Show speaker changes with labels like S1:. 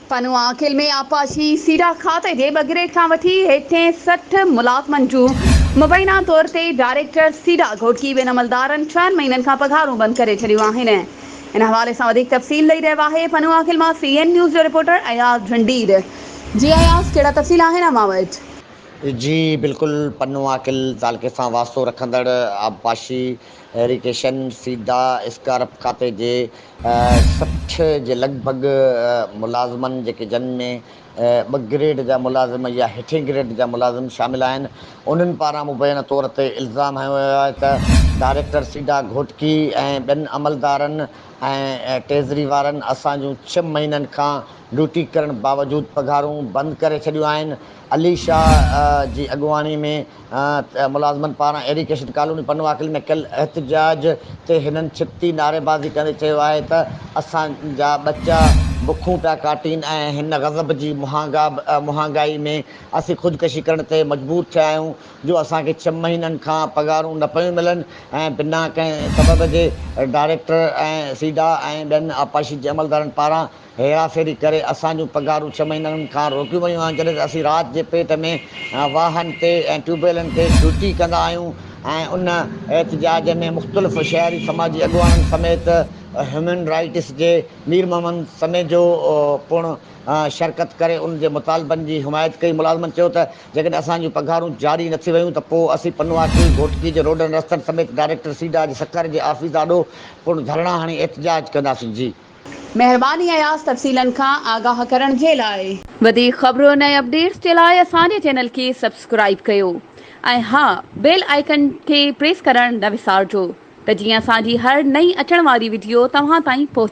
S1: پنوعاقل ۾ آبپاشي سيڊا کاتي جي ٻه گريڊ کان وٺي هيٺين 60 ملازمن جون مبينا طور تي ڊائريڪٽر سيڊا گهوٽڪي ٻين عملدارن ڇهن مهينن کان پگهارون بند ڪري ڇڏيون آهن. ان حوالي سان وڌيڪ تفصيل ڏئي رهيو آهي پنوعاقل مان سي اين نيوز جو رپورٽر اياز جهنڊير. جي اياز ڪهڙا تفصيل آهن اوهان وٽ؟
S2: جي بلڪل پنوعاقل تعلقي سان واسطو رکندڙ آبپاشي ايريگيشن سيڊا اسڪارپ کاتي جي 60 جي لڳ ڀڳ ملازمن جيڪي جن ۾ ٻه گريڊ جا ملازم يا هيٺين گريڊ جا ملازم شامل آهن انهن پاران مبينه طور تي الزام هنيو ويو آهي ته ڊائريڪٽر سيڊا گهوٽڪي ۽ ٻين عملدارن ۽ ٽيزري وارن اسان جون ڇهه مهينن کان ڊيوٽي ڪرڻ باوجود پگهارون بند ڪري ڇڏيون آهن علي شاهه جي اڳواڻي ۾ ملازمن پاران ايريگيشن ڪالوني پنوعاقل ۾ ڪيل احتجاج تي هنن ڇتي نعريبازي ڪندي چيو آهي ته اسان جا ٻچا بکون پيا ڪاٽين ۽ هن غضب جي مهانگائي ۾ اسين خودڪشي ڪرڻ تي مجبور ٿيا آهيون جو اسان کي ڇهه مهينن کان پگهارون نه پيون ملن ۽ بنا ڪنهن سبب جي ڊائريڪٽر ۽ سيڊا ۽ ٻين آبپاشي جي عملدارن پاران هيراڦيري ڪري اسان جون پگهارون ڇهه مهينن کان روڪيون ويون آهن جڏهن ته اسين رات جي پيٽ ۾ واهن تي ۽ ٽيوب ويلن تي ڊيوٽي ڪندا آهيون ۽ ان احتجاج ۾ مختلف شهري سماجي اڳواڻن سميت هيومن رائٽس جي مير محمد سميجو پڻ شرڪت ڪري ان جي مطالبن جي حمايت ڪئي ملازمن چيو ته جيڪڏهن اسان جون پگهارون جاري نه ٿي ويون ته پوء اسين پنوعاقل گهوٽڪي جي روڊن رستن سميت ڊائريڪٽر سيڊا جي سکر جي آفيس آڏو پڻ ڌرڻا هڻي احتجاج ڪنداسين جي.
S1: مهرباني اياز تفصيلن کان آگاهه ڪرڻ جي لاء. وڌيڪ خبرن ۽ اپڊيٽس جي لاء اسان جي چينل کي سبسڪرائيب ڪيو ۽ ها بيل آئيڪن کي پريس ڪرڻ نه وسارجو ته جيئن اسان جي هر نئين اچڻ واري وڊيو توهان تائين پهچي.